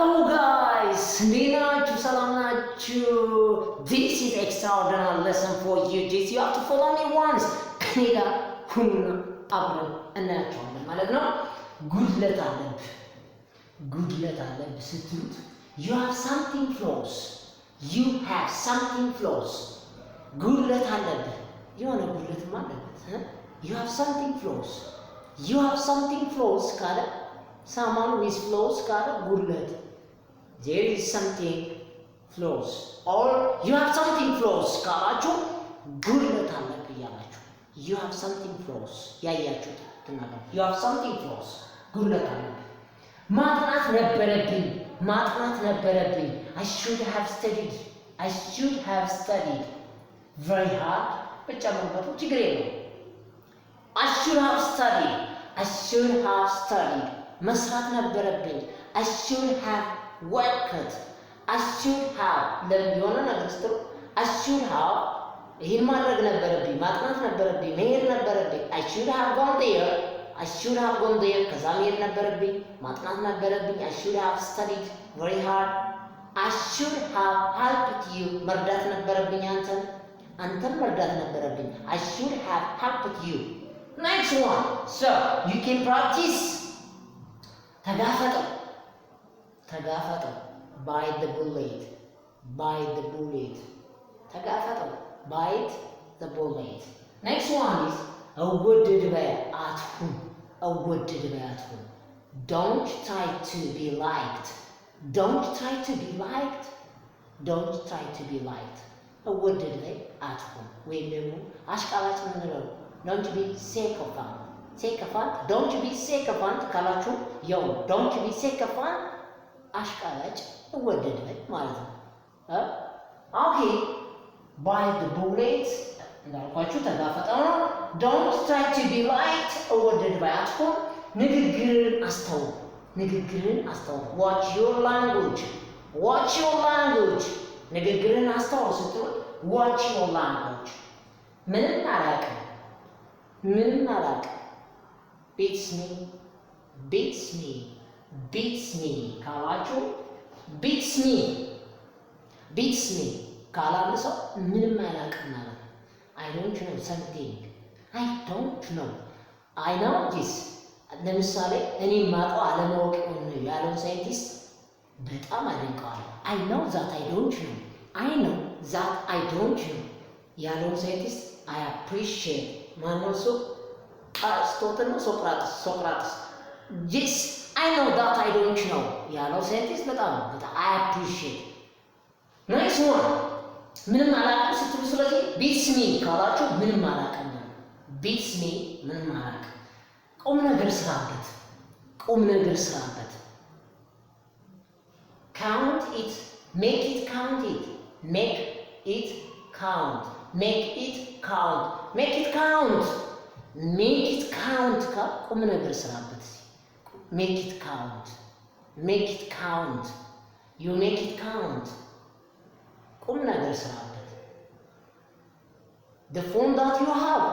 Hello guys, እንዴት ናችሁ? ሰላም ናችሁ? This is extraordinary lesson for you. Just you have to follow me once. ከኔ ጋር ሁኑና አብረን እናያቸዋለን ማለት ነው። ጉድለት አለብህ፣ ጉድለት አለብህ ስትሉት you have something flaws. You have something flaws. ጉድለት አለብህ፣ የሆነ ጉድለትም አለበት። You have something flaws. You have something flaws ካለ፣ someone with flaws ካለ ጉድለት፣ there is something flaws or you have something flaws ካላችሁ ጉድለት አለብህ እያላችሁ፣ you have something flaws ያያችሁት ትናገር፣ you have something flaws፣ ጉድለት አለብህ። ማጥናት ነበረብኝ፣ ማጥናት ነበረብኝ። I should have studied. I should have studied very hard ብጨምርበትም ችግር የለውም። I should have studied. I should have studied. መስራት ነበረብኝ። I should have worked. I should have የሆነ ነገር ስትሉ I should have፣ ይህን ማድረግ ነበረብኝ፣ ማጥናት ነበረብኝ፣ መሄድ ነበረብኝ። I should have gone there. I should have gone there. ከዛ መሄድ ነበረብኝ፣ ማጥናት ነበረብኝ። I should have studied very hard. I should have helped you. መርዳት ነበረብኝ አንተን፣ አንተን መርዳት ነበረብኝ። I should have helped you. Next one. So you can practice. ተጋፈጠው፣ ተጋፈጠው። Bite the bullet. Bite the bullet. ተጋፈጠው። Bite the bullet. Next one is እወደድ ባይ አትሁን፣ እወደድ ባይ አትሁን። Don't try to be liked. Don't try to be liked. Don't try to be liked. እወደድ ባይ አትሁን ወይም ደግሞ አሽቃባጭ የምንለው don't be sycophant. Sycophant. Don't be sycophant ካላችሁ ያው don't be sycophant አሽቃባጭ፣ እወደድ ባይ ማለት ነው። Okay, bite the bullet እንዳልኳችሁ ተጋፈጠው ነው። Don't try to be liked፣ እወደድ ባይ አትሁን። ንግግርን አስተውል፣ ንግግርን አስተውል። Watch your language. Watch your language. ንግግርን አስተውል ስትሉ watch your language። ምንም አላውቅም፣ ምንም አላውቅም። Beats me. Beats me. Beats me ካላችሁ፣ beats me, beats me ካለ አንድ ሰው ምንም አላውቅም ማለት ነው። I don't know something. I don't know. I know this. ለምሳሌ እኔ የማውቀው አለማወቅ ነው ያለውን ሳይንቲስት በጣም አደንቀዋለሁ። "I know that I don't know. I know that I don't know" ያለውን ሳይንቲስት I appreciate። ማነው እሱ? አርስቶትል ነው? ሶቅራጥስ፣ ሶቅራጥስ። Yes, "I know that I don't know" ያለው ሳይንቲስት በጣም በጣም I appreciate። Nice one. ምንም አላውቅም ስትሉ፣ ስለዚህ beats me ካላችሁ ምንም አላውቅም ነው። Beats me ምንም አላውቅም። ቁም ነገር ስራበት፣ ቁም ነገር ስራበት። Count it. Make it count. It make it count. Make it count. Make it count. Make it count ቁም ነገር ስራበት። Make it count. Make it count. You make it count. ቁም ነገር ስራበት። The phone that you have,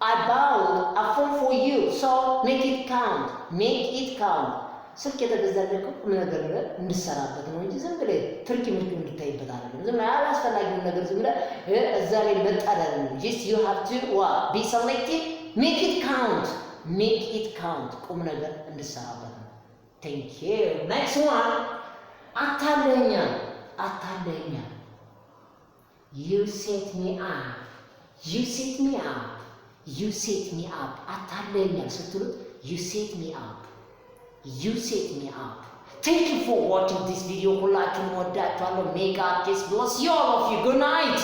I bought a phone for you, so make it count. Make it count. ስልክ የተገዛልህ እኮ ቁም ነገር እንድሰራበት ነው እንጂ ዝም ብለህ ትርኪ ምርኪ እንድታይበት አይደለም። ዝም ብለህ አላስፈላጊውን ነገር ዝም ብለህ እዛ ላይ መጣድ አይደለም። Just you have to what? Be selective. Make it count. Make it count. ቁም ነገር እንድሰራበት ነው። Thank you. Next one. አታለኸኛል፣ አታለኸኛል። You set me up. You set me up. You set me up. አታለኸኛል ስትሉት you set me up. You set me up. Thank you for watching this video. ሁላችሁም ወዳችኋለሁ። May God just bless you, all of you. Good night.